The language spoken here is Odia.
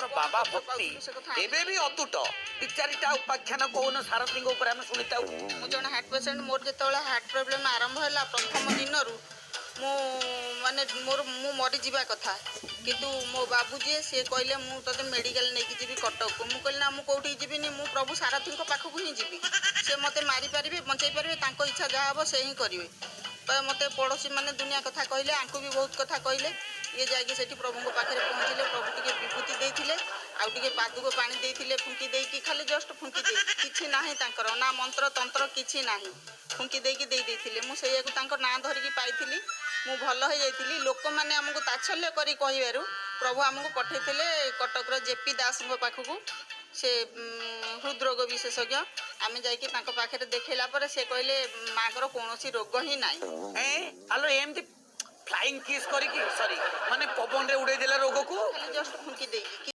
ତମର ବାବା ଭକ୍ତି ଏବେ ବି ଅତୁଟ। ଦି ଚାରିଟା ଉପାଖ୍ୟାନ କହୁନ ସାରଥୀଙ୍କ ଉପରେ, ଆମେ ଶୁଣିଥାଉ। ମୁଁ ଜଣେ ହାର୍ଟ ପେସେଣ୍ଟ। ମୋର ଯେତେବେଳେ ହାର୍ଟ ପ୍ରୋବ୍ଲେମ୍ ଆରମ୍ଭ ହେଲା, ପ୍ରଥମ ଦିନରୁ ମୁଁ ମାନେ ମୋର ମୁଁ ମରିଯିବା କଥା। କିନ୍ତୁ ମୋ ବାବୁ ଯିଏ, ସିଏ କହିଲେ, "ମୁଁ ତୋତେ ମେଡ଼ିକାଲ ନେଇକି ଯିବି କଟକକୁ।" ମୁଁ କହିଲି, "ନା, ମୁଁ କୋଉଠିକି ଯିବିନି। ମୁଁ ପ୍ରଭୁ ସାରଥୀଙ୍କ ପାଖକୁ ହିଁ ଯିବି। ସେ ମୋତେ ମାରିପାରିବେ, ବଞ୍ଚେଇ ପାରିବେ। ତାଙ୍କ ଇଚ୍ଛା ଯାହା ହେବ, ସେ ହିଁ କରିବେ।" ତ ମୋତେ ପଡ଼ୋଶୀମାନେ ଦୁନିଆ କଥା କହିଲେ, ଆଙ୍କୁ ବି ବହୁତ କଥା କହିଲେ। ଇଏ ଯାଇକି ସେଠି ପ୍ରଭୁଙ୍କ ପାଖରେ ପହଞ୍ଚିଲେ। ପ୍ରଭୁ ଟିକେ ବିଭୂତି ଦେଇଥିଲେ ଆଉ ଟିକେ ପାଦୁକ ପାଣି ଦେଇଥିଲେ। ଫୁଙ୍କି ଦେଇକି, ଖାଲି ଜଷ୍ଟ ଫୁଙ୍କି ଦେଇକି, କିଛି ନାହିଁ ତାଙ୍କର, ନା ମନ୍ତ୍ର ତନ୍ତ୍ର କିଛି ନାହିଁ, ଫୁଙ୍କି ଦେଇକି ଦେଇ ଦେଇଥିଲେ। ମୁଁ ସେଇଆକୁ ତାଙ୍କ ନାଁ ଧରିକି ପାଇଥିଲି, ମୁଁ ଭଲ ହେଇଯାଇଥିଲି। ଲୋକମାନେ ଆମକୁ ତାଚ୍ଛଲ୍ୟ କରି କହିବାରୁ ପ୍ରଭୁ ଆମକୁ ପଠେଇଥିଲେ କଟକର ଜେପି ଦାସଙ୍କ ପାଖକୁ। ସେ ହୃଦରୋଗ ବିଶେଷଜ୍ଞ। ଆମେ ଯାଇକି ତାଙ୍କ ପାଖରେ ଦେଖେଇଲା ପରେ ସେ କହିଲେ, "ମାଙ୍କର କୌଣସି ରୋଗ ହିଁ ନାହିଁ।" ଏ ଆଲୋ, ଏମିତି ଫ୍ଲାଇଂ କିସ୍ କରିକି, ସରି, ମାନେ ପବନରେ ଉଡେଇ ଦେଲା ରୋଗକୁ। ଖାଲି ଜଷ୍ଟ ଫୁଙ୍କି ଦେଇକି।